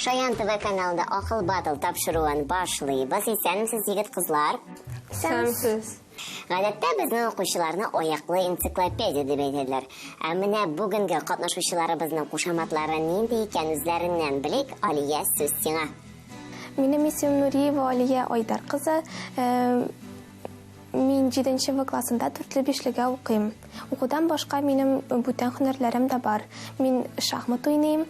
Шаян ТВ каналында Акыл Батл тапшыруын башлыйбыз. Исәнмесез, егет-кызлар. Исәнмесез. Гадәттә безнең укучыларны аяклы энциклопедия дип әйтәләр. Ә менә бүгенге катнашучыларыбызның кушаматлары нинди икән үзләреннән белик. Алия, сүз сиңа. Минем исемем Нуриева Алия Айдар кызы. Мин 7 В классында дүртле бишлегә укыйм. Укудан башка минем бүтән һөнәрләрем дә бар. Мин шахмат уйныйм,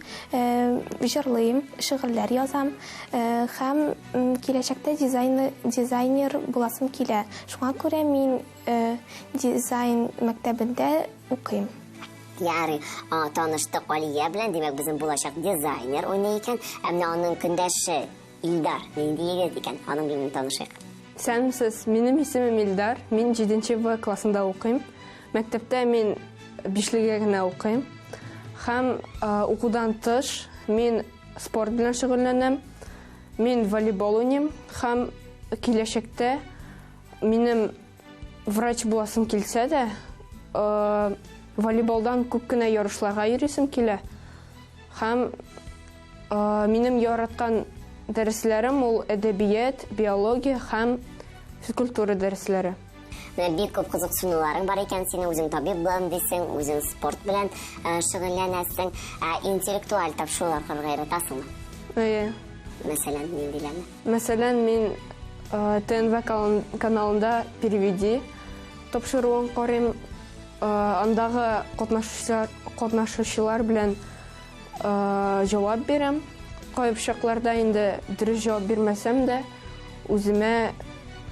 җырлыйм, шигырьләр язам һәм киләчәктә дизайнер буласым килә. Шуңа күрә мин дизайн мәктәбендә укыйм. Ярый, таныштык Алия белән, димәк, безнең булачак дизайнер уйный икән. Ә менә аның көндәше Илдар нинди егет икән? Аның белән танышыйк. Исәнмесез, минем исемем Илдар, мин 7 В классында укыйм. Мәктәптә мин бишлегә генә укыйм. Һәм укудан тыш мин спорт белән шөгыльләнәм. Мин волейбол уйныйм һәм киләчәктә минем врач буласым килсә дә, волейболдан күп кенә ярышларга йөрисем килә. Һәм минем яраткан дәресләрем ул әдәбият, биология һәм физкультура дәресләре. Менә бик күп кызыксынуларың бар икән синең, үзең табиб булам дисең, үзең спорт белән шөгыльләнәсең. Ә интеллектуаль тапшырулар карарга яратасыңмы? Әйе. Мәсәлән, ниндиләрне? Мәсәлән, мин ТНВ каналында Переведи тапшыруын карыйм. Андагы катнашучылар белән җавап бирәм. Кайбер чакларда инде дөрес җавап бирмәсәм дә, үземә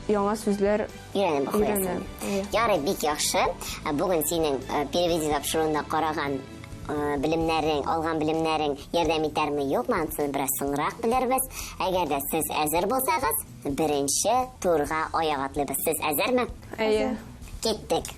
яңа сүзләр өйрәнеп куясың. Ярый, бик яхшы. Бүген синең Переведи тапшыруында караган белемнәрең, алган белемнәрең ярдәм итәрме, юкмы, анысын бераз соңрак белербез. Әгәр дә сез әзер булсагыз, беренче турга аяк атлыйбыз. Сез әзерме? Әйе. Киттек.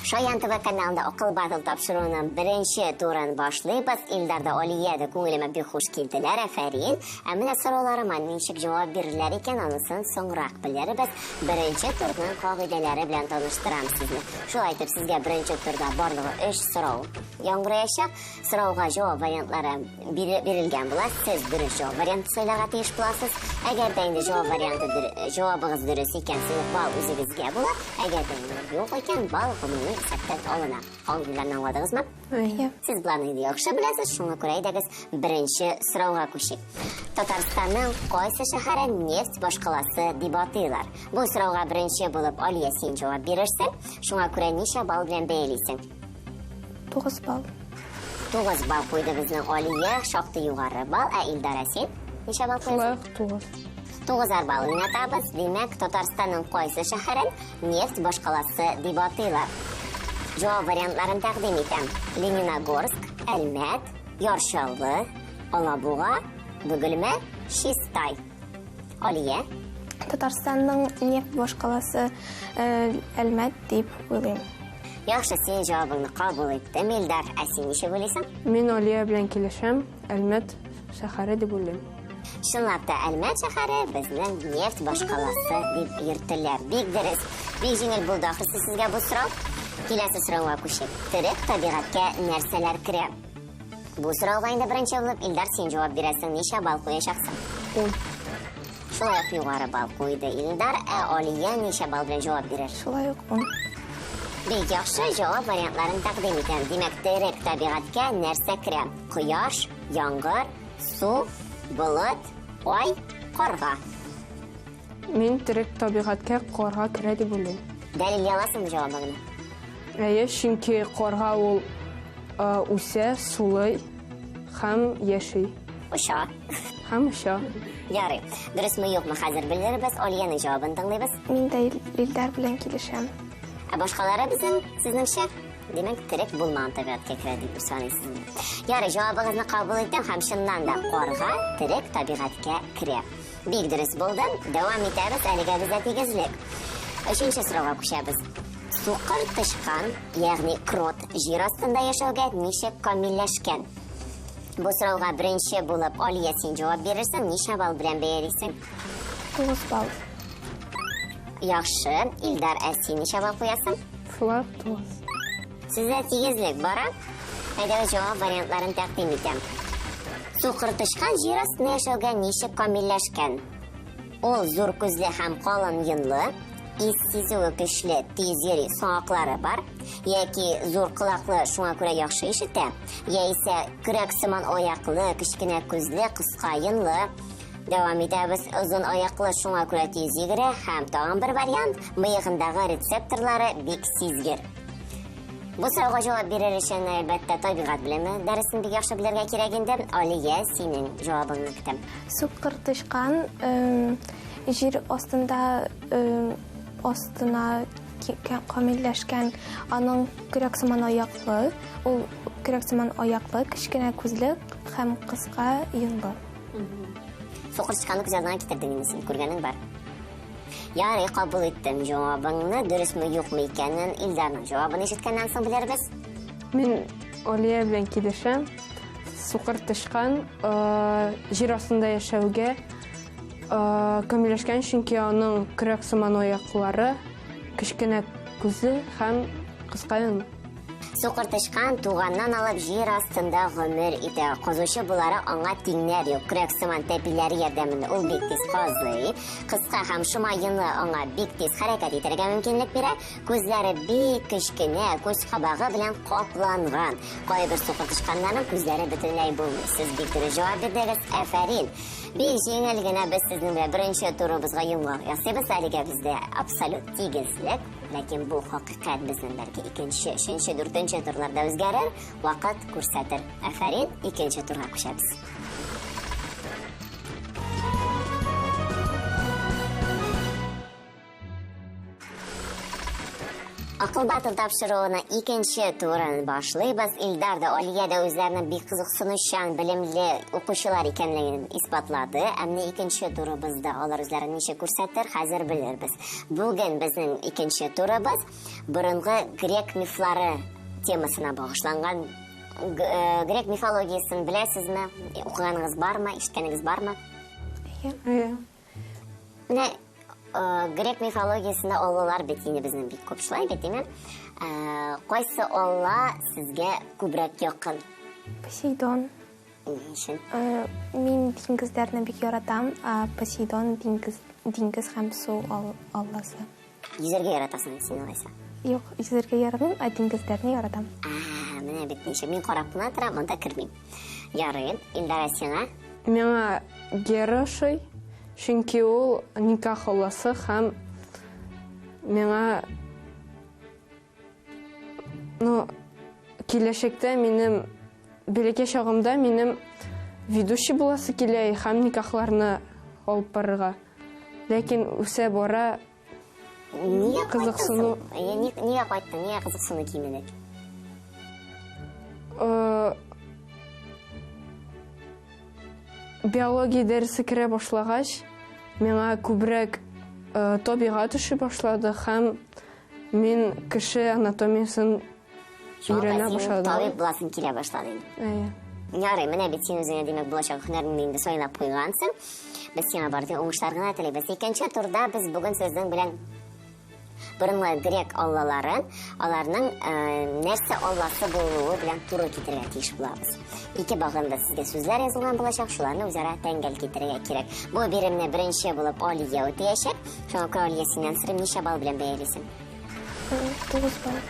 Шаян ТВ каналында Акыл Батл тапшыруының беренче турын башлыйбыз. Илдар да, Алия дә күңелемә бик хуш килделәр, афәрин. Ә менә сорауларыма ничек җавап бирерләр икән, анысын соңрак белербез. Беренче турның кагыйдәләре белән таныштырам сезне. Шулай итеп, сезгә беренче турда барлыгы 3 сорау яңгыраячак. Сорауга җавап вариантлары бирелгән була. Сез дөрес җавап варианты сайларга тиеш буласыз. Әгәр дә инде җавап варианты җавабыгыз дөрес икән, сезнең балл үзегезгә була. Әгәр дә инде юк икән, балл гомуми исәптән алына. Кагыйдәләрне аңладыгызмы? Әйе. Сез боларны инде яхшы беләсез, шуңа күрә әйдәгез беренче сорауга күчик. Татарстанның кайсы шәһәрен нефть башкаласы дип атыйлар? Бу сорауга беренче булып Алия син җавап бирерсең. Шуңа күрә ничә балл белән бәялисең? 9 балл. 9 балл куйды безнең Алия, шактый югары балл. Ә Илдар, син ничә балл куясың? Шулай ук 9. 9 балл уйнатабыз. Димәк, Татарстанның кайсы шәһәрен нефть башкаласы дип атыйлар? Җавап вариантларын тәкъдим итәм. Лениногорск, Әлмәт, Яр Чаллы, Алабуга, Бөгелмә, Чистай. Алия? Татарстанның нефть башкаласы Әлмәт дип уйлыйм. Яхшы, син җавабыңны кабул иттем, Илдар. Ә син ничек уйлыйсың? Мин Алия белән килешәм, Әлмәт шәһәре дип уйлыйм. Чынлап та, Әлмәт шәһәре безнең нефть башкаласы дип йөртелә. Бик дөрес. Бик җиңел булды ахрысы сезгә бу сорау. Киләсе сорауга күчик. Терек табигатькә нәрсәләр керә? Бу сорауга инде беренче булып Илдар син җавап бирәсең. Ничә балл куячаксың? 10. Шулай ук югары балл куйды Илдар. Ә Алия ничә балл белән җавап бирер? Шулай ук 10. Бик яхшы, җавап вариантларын тәкъдим итәм. Димәк, терек табигатькә нәрсә керә? Кояш, яңгыр, су, болыт, ай, карга. Мин терек табигатькә карга керә дип уйлыйм. Дәлилли аласыңмы җавабыңны? Әйе, чөнки карга ул үсә, сулый һәм яши. Оча. Һәм оча. Ярый. Дөресме, юкмы, хәзер белербез. Алиянең җавабын тыңлыйбыз. Мин дә Илдар белән килешәм. Ә башкалары безнең, сезнеңчә? Димәк, терек булмаган табигатькә керә дип саныйсыз. Ярый, җавабыгызны кабул иттем һәм чыннан да карга терек табигатькә керә. Бик дөрес булды. Дәвам итәбез, әлегә бездә тигезлек. Өченче сорауга күчәбез. Сукыр тычкан, ягъни крот, җир астында яшәүгә ничек камилләшкән? Бу сорауга беренче булып Алия син җавап бирерсең, ничә балл белән бәялисең? 9 балл. Яхшы, Илдар, ә син ничә балл куясың? Шулай ук 9. Сездә тигезлек бара. Әйдәгез җавап вариантларын тәкъдим итәм. Сукыр тычкан җир астында яшәүгә ничек камилләшкән? Ул зур күзле һәм калын йонлы, ис сизүе көчле, тиз йөри, саңаклары бар, яки зур колаклы, шуңа күрә яхшы ишетә, яисә көрәк сыман аяклы, кечкенә күзле, кыска йонлы. Дәвам итәбез. Озын аяклы, шуңа күрә тиз йөгерә һәм тагын бер вариант, мыегындагы рецепторлары бик сизгер. Бу сорауга җавап бирер өчен, әлбәттә, табигать белеме дәресен бик яхшы белергә кирәк инде. Алия, синең җавабыңны көтәм. Сукыр тычкан җир астында астына камилләшкән, аның көрәк сыман аяклы, ул көрәк сыман аяклы, кечкенә күзле һәм кыска йонлы. Сукыр тычканны күз алдыңа китердең инде син, күргәнең бар. Ярый, кабул иттем җавабыңны, дөресме, юкмы икәнен Илдарның җавабын ишеткәннән соң белербез. Мин Алия белән килешәм. Сукыр тычкан җир астында яшәүгә камилләшкән, чөнки аның көрәк сыман аяклары, кечкенә күзе һәм кыска йоны. Сукыр тычкан туганнан алып җир астында гомер итә. Казучы буларак аңа тиңнәр юк. Көрәк сыман тәпиләре ярдәмендә ул бик тиз казый. Кыска һәм шома йоны аңа бик тиз хәрәкәт итәргә мөмкинлек бирә. Күзләре бик кечкенә, күз кабагы белән капланган. Кайбер сукыр тычканнарның күзләре бөтенләй булмый. Сез бик дөрес җавап бирдегез. Афәрин. Бик җиңел генә без сезнең белән беренче турыбызга йомгак ясыйбыз. Әлегә бездә абсолют тигезлек. Ләкин бу хакыйкать безнең бәлки икенче, өченче, дүртенче турларда үзгәрер, вакыт күрсәтер. Афәрин, икенче турга күчәбез. Акыл батыл тапшыруының икенче турын башлыйбыз. Илдар да, Алия да үзләренең бик кызыксынучан, белемле укучылар икәнлеген исбатлады. Ә менә икенче турыбызда алар үзләрен ничек күрсәтер, хәзер белербез. Бүген безнең икенче турыбыз борынгы грек мифлары темасына багышланган. Грек мифологиясен беләсезме? Укыганыгыз бармы, ишеткәнегез бармы? Әйе. Менә грек мифологиясендә аллалар бит инде безнең бик күп, шулай бит, димме? Кайсы алла сезгә күбрәк якын? Посейдон. Ни өчен? Мин диңгезләрне бик яратам, а Посейдон диңгез һәм су алласы. Йөзәргә яратасың син алайса? Юк, йөзәргә яратмыйм, ә диңгезләрне яратам. Менә бит ничек. Мин карап кына торам, монда кермим. Ярый, Илдар, сиңа? Миңа Гера ошый, чөнки ул никах алласы һәм миңа, ну, киләчәктә минем бәләкәй чагымда минем ведущий буласы килә һәм никахларны алып барырга. Ләкин үсә бара Нигә кайттың кызыксыну. соң? Әйе, нигә кайттың? Нигә кызыксыну кимеде? Биология дәресе керә башлагач, миңа күбрәк табигать төшә башлады һәм мин кеше анатомиясын Шуңа өйрәнә син башладым. Табиб буласың килә башлады инде. Әйе. Ярый, менә бит син үзеңә димәк булачак һөнәреңне инде сайлап куйгансың. Без сиңа бары тик уңышлар гына телибез. Икенче турда без бүген сезнең белән борынгы грек аллаларын, аларның нәрсә алласы булуы белән туры китерергә тиеш булабыз. Ике багында сезгә сүзләр язылган булачак, шуларны үзара тәңгәл китерергә кирәк. Бу биремне беренче булып Алия үтәячәк. Шуңа күрә Алия, синнән сорыйм, ничә балл белән бәялисең? 9 балл.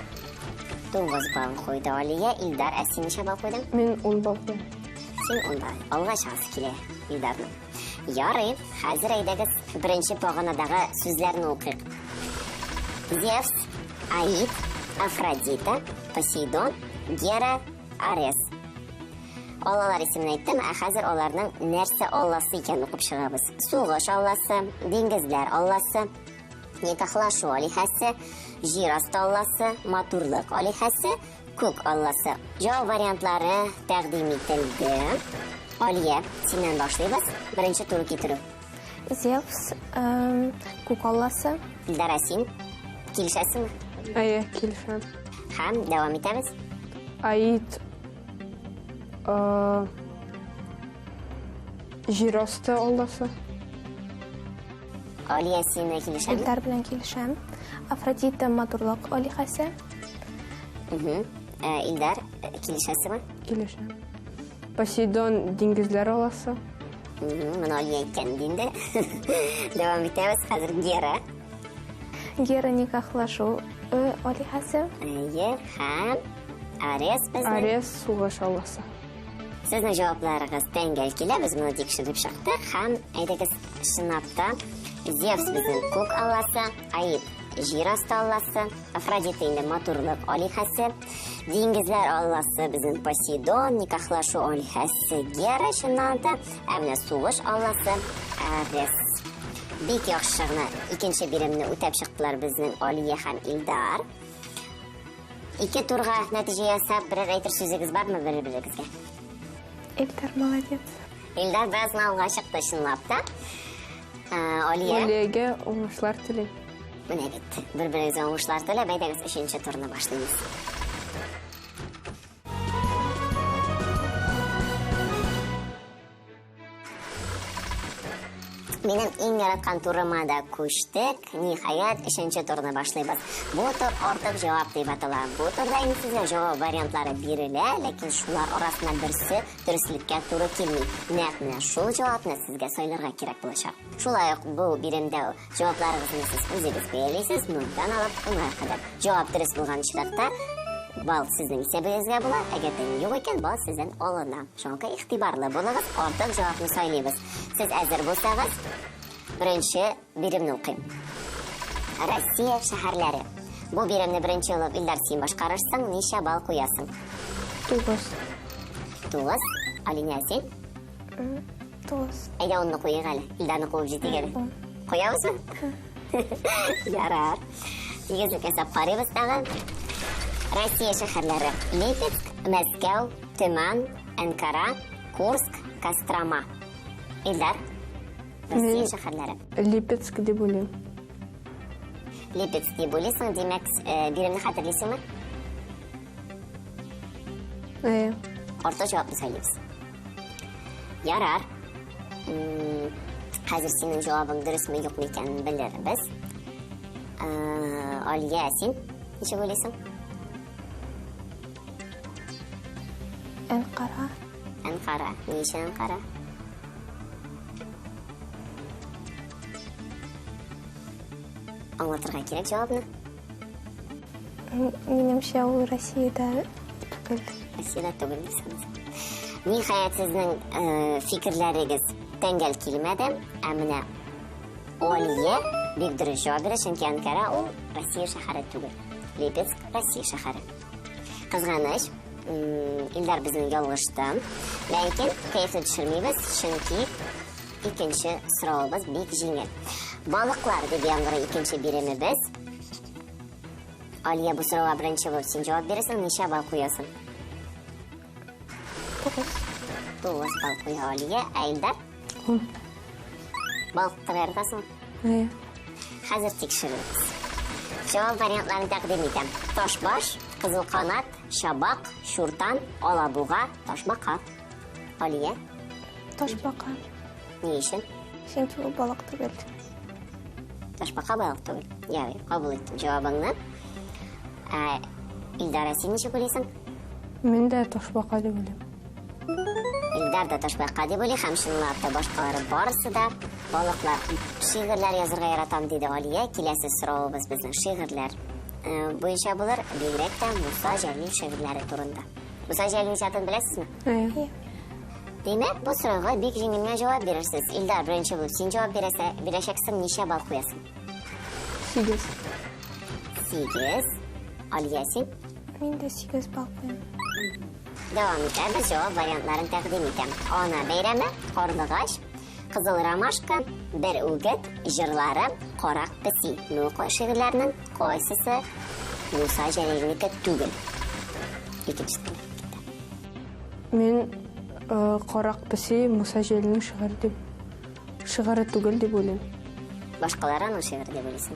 9 балл куйды Алия. Илдар, ә син ничә балл куйдың? Мин 10 балл куйдым. Син 10 балл. Алга чыгасы килә Илдарның. Ярый, хәзер әйдәгез беренче баганадагы сүзләрне укыйк. Зевс, Аид, Афродита, Посейдон, Гера, Арес. Аллалар исемен әйттем, ә хәзер аларның нәрсә алласы икәнен укып чыгабыз. Сугыш алласы, диңгезләр алласы, никахлашу алиһәсе, җир асты алласы, матурлык алиһәсе, күк алласы. Җавап вариантлары тәкъдим ителде. Алия, синнән башлыйбыз. Беренче туры китерү. Зевс, күк алласы. Илдар, син килешәсеңме? Әйе, килешәм. Һәм дәвам итәбез. Аид, җир асты алласы. Алия, син килешәме? Илдар белән килешәм. Афродита матурлык алиһәсе. Илдар, килешәсеңме? Килешәм. Посейдон диңгезләр алласы. Моны Алия әйткән иде инде. Дәвам итәбез. Хәзер Гера. Гера никахлашу алиһәсе. Әйе, һәм Арес безнең. Арес сугыш алласы. Сезнең җавапларыгыз тәңгәл килә, без моны тикшереп чыктык һәм әйдәгез, чынлап та Зевс безнең күк алласы, Аид җир асты алласы, Афродита инде матурлык алиһәсе, диңгезләр алласы безнең Посейдон, никахлашу алиһәсе Гера чыннан да, ә менә сугыш алласы Арес. Бик яхшы гына икенче биремне үтәп чыктылар безнең Алия һәм Илдар. Ике турга нәтиҗә ясап, берәр әйтер сүзегез бармы бер-берегезгә? Илдар молодец. Илдар бераз гына алга чыкты чынлап та. Алия. Алиягә уңышлар телим. Менә бит, бер-берегезгә уңышлар теләп, әйдәгез өченче турны башлыйбыз. Минем иң яраткан турыма да күчтек. Ниһаять, өченче турны башлыйбыз. Бу тур артык җавап дип атала. Бу турда инде сезгә җавап вариантлары бирелә, ләкин шулар арасыннан берсе дөреслеккә туры килми. Нәкъ менә шул җавапны сезгә сайларга кирәк булачак. Шулай ук бу биремдә җавапларыгызны сез үзегез бәялисез, нольдән алып унга кадәр. Җавап дөрес булган очракта балл сезнең исәбегезгә була, әгәр дә юк икән, балл сездән алына. Шуңа күрә игътибарлы булыгыз, артык җавапны сайлыйбыз. Сез әзер булсагыз, беренче биремне укыйм. Россия шәһәрләре. Бу биремне беренче булып Илдар син башкарырсың, ничә балл куясың? 9. 9. Алинә, син? 9. Әйдә, онны куйыйк әле. Илдарны куып җитик әле. 10. Куябызмы? Ярар. Тигезлек ясап карыйбыз тагы. Россия шәһәрләре: Липецк, Мәскәү, Төмән, Әнкара, Курск, Кострома. Илдар, Россия шәһәрләре. Липецк дип уйлыйм. Липецк дип уйлыйсың, димәк, биремне хәтерлисеңме? Әйе. Артык җавапны сайлыйбыз. Ярар. Хәзер синең җавабың дөресме, юкмы икәнен белербез. Алия, син ничек уйлыйсың? Әнкара. Әнкара. Ни өчен Әнкара? Аңлатырга кирәк җавапны. Минемчә, ул Россиядә түгел. Россиядә түгел дисез. Ниһаять, сезнең фикерләрегез тәңгәл килмәде, ә менә Алия бик дөрес җавап бирде, чөнки Әнкара ул Россия шәһәре түгел. Липецк Россия шәһәре. Кызганыч, Илдар безнең ялгышты. Ләкин кәефне төшермибез, чөнки икенче соравыбыз бик җиңел. Балыклар дип яңгырый икенче биремебез. Алия, бу сорауга беренче булып син җавап бирәсең, ничә балл куясың? 9. 9 балл куя Алия. Ә Илдар? 10. Балык тотарга яратасыңмы? Әйе. Хәзер тикшерербез. Җавап вариантларын тәкъдим итәм. Ташбаш, кызыл канат, чабак, чуртан, алабуга, ташбака. Алия? Ташбака. Ни өчен? Чөнки ул балык түгел. Ташбака балык түгел. Ярый, кабул иттем җавабыңны. Илдар, син ничек уйлыйсың? Мин дә ташбака дип уйлыйм. Илдар да ташбака дип уйлый һәм чынлап та башкалары барысы да балыклар. Шигырьләр язырга яратам, диде Алия. Киләсе соравыбыз безнең шигырьләр буенча булыр, бигрәк тә Муса Җәлил шигырьләре турында. Муса Җәлил иҗатын беләсезме? Әйе. Димәк, бу сорауга бик җиңел генә җавап бирерсез. Илдар, беренче булып син җавап бирәчәксең, ничә балл куясың? 8. 8. Алия, син? Мин дә 8 балл куям. Дәвам итәбез, җавап вариантларын тәкъдим итәм. Ана бәйрәме, карлыгач, кызыл ромашка, бер үгет, җырлары, карак песи. Бу шигырьләрнең кайсысы Муса Җәлилнеке түгел? Икенче китә. Мин карак песи Муса Җәлилнең шигыре дип, шигыре түгел дип уйлыйм. Башкалары аның шигыре дип уйлыйсың.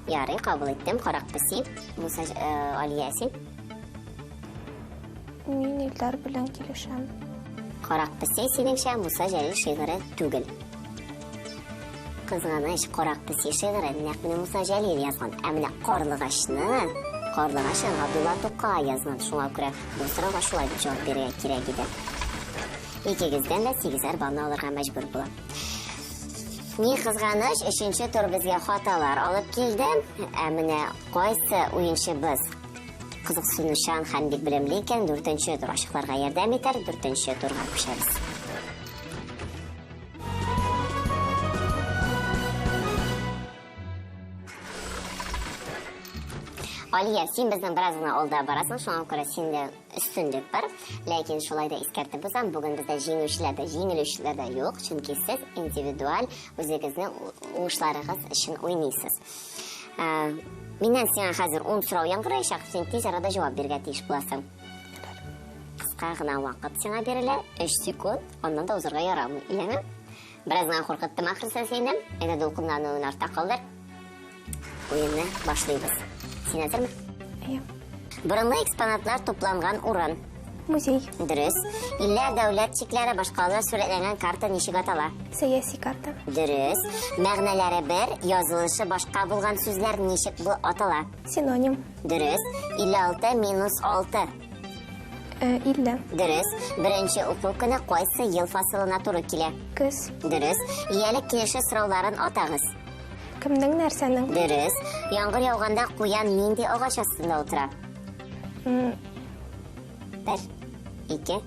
Ярый, кабул иттем. Карак песи Муса Алия, син? Мин Илдар белән килешәм. Карак песи синеңчә Муса Җәлил шигыре түгел. Кызганыч, Карак песи шигырен нәкъ менә Муса Җәлил язган. Ә менә Карлыгачны, Карлыгачны Габдулла Тукай язган. Шуңа күрә бу сорауга шулай дип җавап бирергә кирәк иде. Икегездән дә сигезәр баллны алырга мәҗбүр булам. Ни кызганыч, өченче тур безгә хаталар алып килде. Ә менә кайсы уенчыбыз кызыксынучан һәм бик белемле икән, дүртенче тур ачыкларга ярдәм итәр, дүртенче турга күчәбез. Алия, син безнең бераз гына алда барасың, шуңа күрә синдә өстенлек бар. Ләкин шулай да искәртеп узам, бүген бездә җиңүчеләр дә, җиңелүчеләр дә юк, чөнки сез индивидуаль үзегезнең уңышларыгыз өчен уйныйсыз. Ә, миннән сиңа хәзер 10 сорау яңгыраячак, син тиз арада җавап бирергә тиеш буласың. Кыска гына вакыт сиңа бирелә, 3 секунд, аннан да узарга ярамый, яме? Бераз гына куркыттым ахрысы сине. Әйдә дулкынлануын артта калдыр. Уенны башлыйбыз. Син әзерме? Әйе. Борынгы экспонатлар тупланган урын. Музей. Дөрес. Илләр дәүләт чикләре башкалар сурәтләнгән карта ничек атала? Сәяси карта. Дөрес. Мәгънәләре бер, язылышы башка булган сүзләр ничек бу атала? Синоним. Дөрес. 56 минус 6. 50. Дөрес. Беренче уку көне кайсы ел фасылына туры килә? Көз. Дөрес. Иялек килеше сорауларын атагыз. Кемнең нәрсәнең? Дөрес. Яңгыр яуганда куян нинди агач астында утыра? Бер, ике,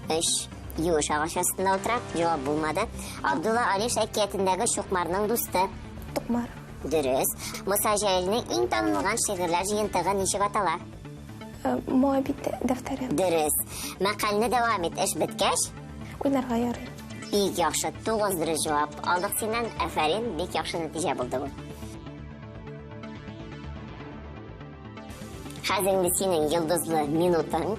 өч. Юеш агач астында утыра. Җавап булмады. Абдулла Алиш әкиятендәге чукмарның дусты. Тукмар. Дөрес. Муса Җәлилнең иң танылган шигырьләр җыентыгы ничек атала? Моабит дәфтәре. Дөрес. Мәкальне дәвам ит. Эш беткәч? Уйнарга ярый. Бик яхшы. 9 дөрес җавап алдык синнән. Афәрин, бик яхшы нәтиҗә булды бу. Хәзер инде синең йолдызлы минутың.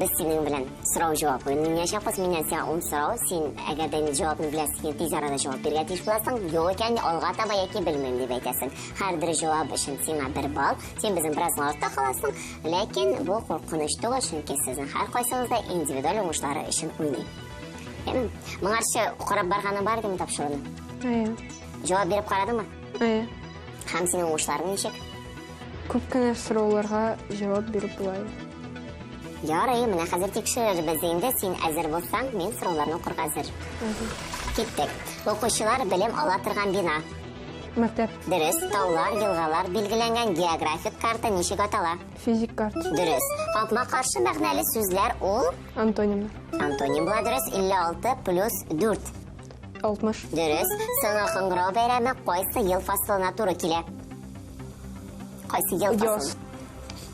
Без синең белән сорау-җавап уены уйнаячакбыз. Миннән сиңа 10 сорау. Син әгәр дә инде җавапны беләсең икән, тиз арада җавап бирергә тиеш буласың. Юк икән, алга таба яки белмим дип әйтәсең. Һәр дөрес җавап өчен сиңа бер балл. Син безнең бераз гына артта каласың, ләкин бу куркыныч түгел, чөнки сезнең һәркайсыгыз да индивидуаль уңышлары өчен уйный. Яме? Моңарчы карап барганың бар идеме тапшыруны? Әйе. Җавап биреп карадыңмы? Әйе. Һәм синең уңышларың ничек? Күп кенә сорауларга җавап биреп була. Ярый, менә хәзер тикшерербез инде. Син әзер булсаң, мин сорауларны укырга әзер. Киттек. Укучылар белем ала торган бина. Мәктәп. Дөрес. Таулар, елгалар билгеләнгән географик карта ничек атала? Физик карта. Дөрес. Капма-каршы мәгънәле сүзләр ул? Антонимнар. Антоним була, дөрес. 56 плюс 4. 60. Дөрес. Соңгы кыңгырау бәйрәме кайсы ел фасылына туры килә? Кайсы ел фасылы? Яз.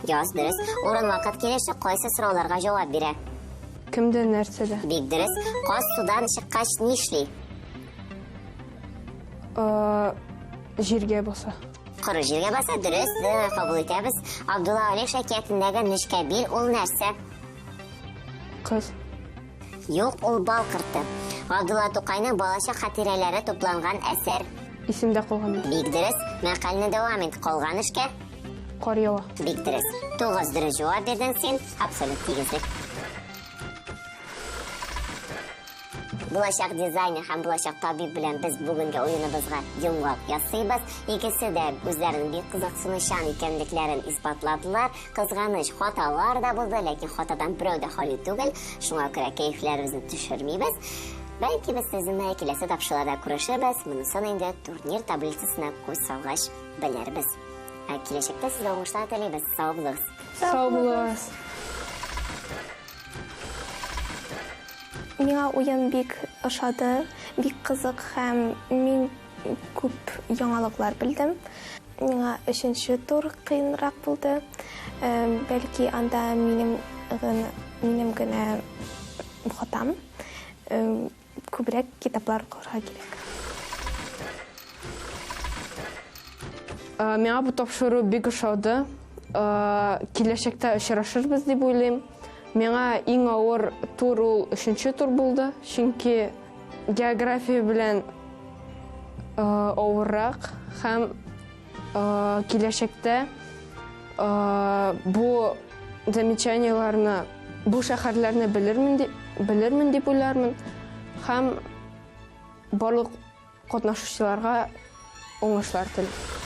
Яз, дөрес. Урын вакыт килеше кайсы сорауларга җавап бирә? Кемдә, нәрсәдә? Бик дөрес. Каз судан чыккач нишли? Җиргә баса. Коры җиргә баса, дөрес, кабул итәбез. Абдулла Алиш әкиятендәге нечкә бил ул нәрсә? Кыз. Юк, ул бал корты. Габдулла Тукайның балачак хатирәләре тупланган әсәр. Исемдә калган. Бик дөрес. Мәкальне дәвам ит. Калган эшкә? Кар ява. Бик дөрес. 9 дөрес җавап бирдең син. Абсолют тигезлек. Булачак дизайнер һәм булачак табиб белән без бүгенге уеныбызга йомгак ясыйбыз. Икесе дә үзләренең бик кызыксынучан икәнлекләрен исбатладылар. Кызганыч, хаталар да булды, ләкин хатадан берәү дә хали түгел. Шуңа күрә кәефләребезне төшермибез. Бәлки без сезнең белән киләсе тапшыруларда күрешербез. Монысын инде турнир таблицасына күз салгач белербез. Ә киләчәктә сезгә уңышлар телибез. Сау булыгыз. Сау булыгыз. Миңа уен бик ошады, бик кызык һәм мин күп яңалыклар белдем. Миңа өченче тур кыенрак булды. Бәлки анда минем генә хатам. Күбрәк китаплар укырга кирәк. Миңа бу тапшыру бик ошады. Киләчәктә очрашырбыз дип уйлыйм. Миңа иң авыр тур ул өченче тур булды, чөнки география белән авыррак һәм киләчәктә бу замечаниеларны, бу шәһәрләрне белермен дип уйлармын һәм барлык катнашучыларга уңышлар телим.